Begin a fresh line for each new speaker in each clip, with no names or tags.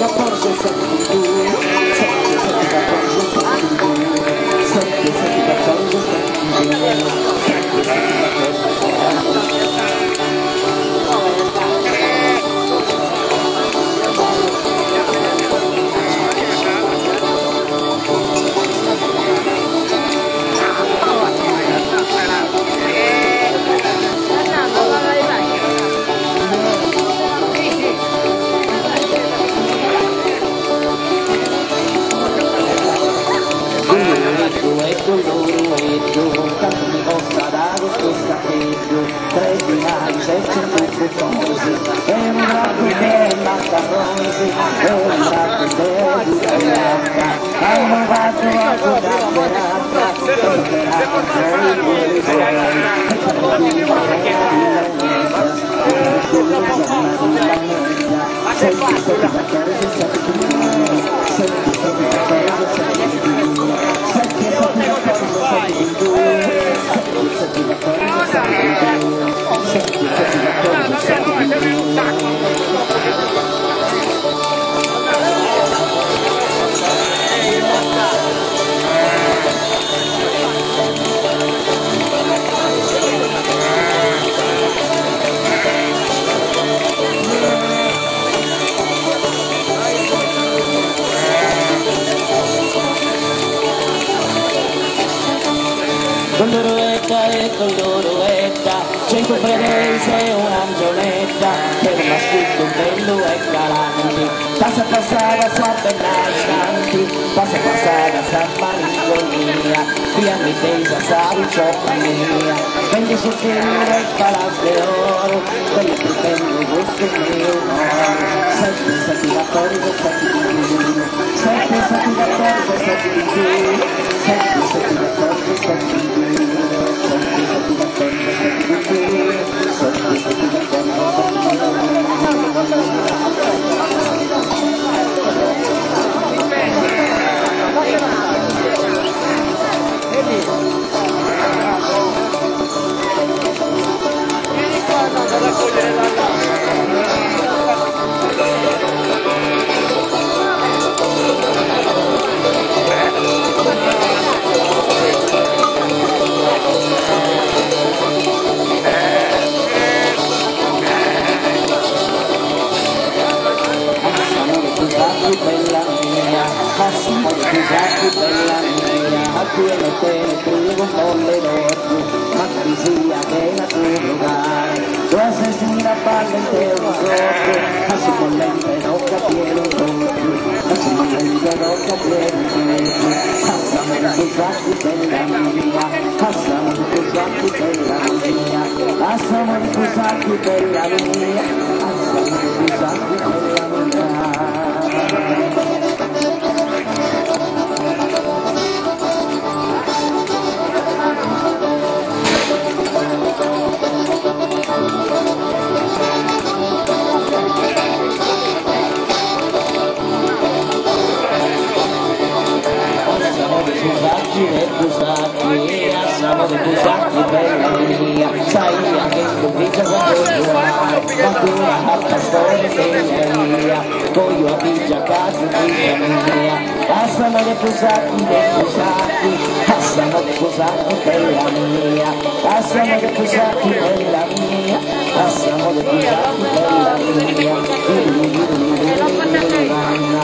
14, 7, 21, 7, 7, 14, 7, 21, 7, 7, 14, 7, 21, 7, 7, 14, 7, 21. Collureddu e collurueddu, cantu mi costat custu scaffeddu? Tres dinaris e centu buttonis, e unu pratu de macarronis, e unu pratu de ciculata, hanno fatto a cudda serata, sa serata poi 7, 7, 14, 7, 21, 7, 7, 14, 7, 21, 7, 7, 14, 7, 21, 7, 7, 14, 7, 21, 7, 7, 14, 7, 21. Colloruetta e colloruetta, 100 pretese e un'angionetta, per un maschietto bello e galante, passa passata sa bella istanti, passa passata sa malinconia, qui a me tesa sa ricciotta mia, vendi sostenere e spalas d'oro, quello più bello questo è mio onore, 7, 7, 14, 7, 21, 7, 7, 14, 7, 21, 7, 7, 14, 7, 21, 7, 7, 14, 7, 21, 7, 7, 14, 7,
Vieni qua, no, da raccogliere la
Massimo Busacchi bella mia, Massimo Busacchi bella mia, a cui le tele privo folle d'orgo, ma chi sia che la tu rogare, due assassina parla in te un sotto, Massimo lente non capire un occhio, Massimo lente non capire un occhio, Massimo Busacchi bella mia, Massimo Busacchi bella mia, Massimo Busacchi bella mia, Massimo Busacchi bella mia. Siamo dei Busacchi e Busacchi, siamo dei Busacchi bella mia, sai che comincia a giocare, ma tu a pastore bella mia, voglio a bigia casa vita mia, passano dei Busacchi dei Busacchi, passano dei Busacchi bella mia, passano dei Busacchi bella mia, passano dei Busacchi bella mia,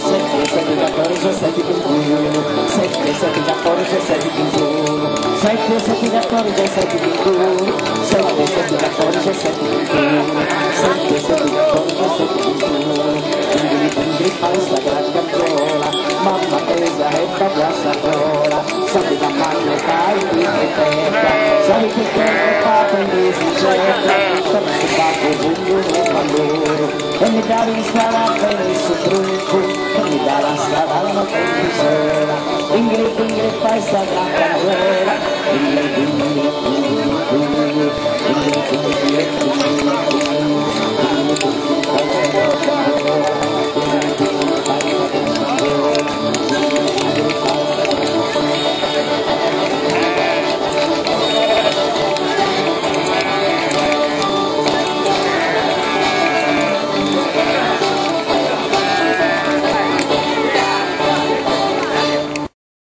7, 7, 14, 7, 21, 7, 7, 14, 7, 21, 7, 7, 14, 7, 21, 7, 7, 14, 7, 21, 7, 7, 14, 7, 21, Dingri dingri passa gran cacciola, mamma pesa e papà sapola, sappi da manno cai di testa, Sabi che corpo in bicicletta, torna su babbu cun d'unu tamburu e mi dda pistat beni su trucu e mi dda lassat una bendixera. Dingri dingri fai sa gran cangiera, dingri dingri.